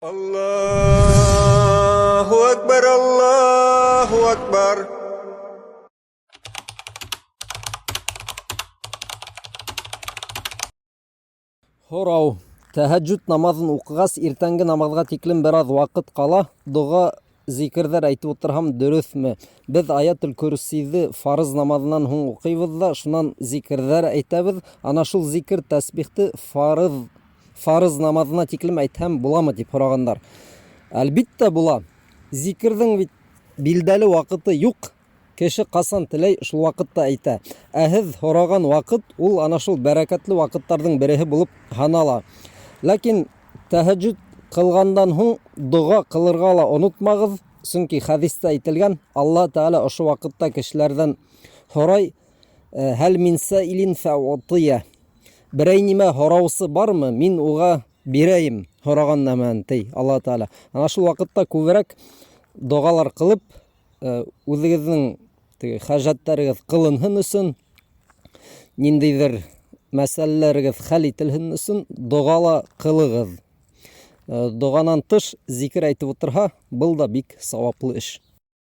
Аллаһу әкбәр, Аллаһу әкбәр! Һорау. Тәһәҗҗүд намазын уҡығас, иртәнге намаҙға тиклем бер аҙ ваҡыт ҡала, доға, зикерҙәр әйтеп ултырһам дөрөҫмө? Беҙ аятел көрсиҙе фарыз намаҙынан һуң уҡыйбыҙ ҙа, шунан зикерҙәр әйтәбеҙ. Ана шул зикер, тәсбихте фарыз Фарыз намаҙына тиклем әйтһәм буламы дип һорағандар. Әлбиттә була. Зикерҙең бит билдәле ваҡыты юҡ. Кеше ҡасан теләй, шул ваҡытта әйтә. Ә һеҙ һораған ваҡыт ул ана шул бәрәкәтле ваҡыттарҙың береһе булып һанала. Ләкин тәһәҗүд ҡылғандан һуң доға ҡылырға ла онотмағыҙ, сөнки хәдистә әйтелгән, Аллаһ Тәғәлә ошо ваҡытта кешеләрҙән һорай, Һәл мин саилин фәутыя. Берәй нимә һораусы бармы, мин уға бирәйем һораған нәмәне, ти Аллаһ Тәғәлә. Ана шул ваҡытта күберәк доғалар ҡылып, үҙегеҙҙең теге хәжәттәрегеҙ ҡылынһын өсөн, ниндәйҙер мәсьәләләрегеҙ хәл ителһен өсөн доға ла ҡылығыҙ. Доғанан тыш зикер әйтеп ултырһа, был да бик сауаплы эш.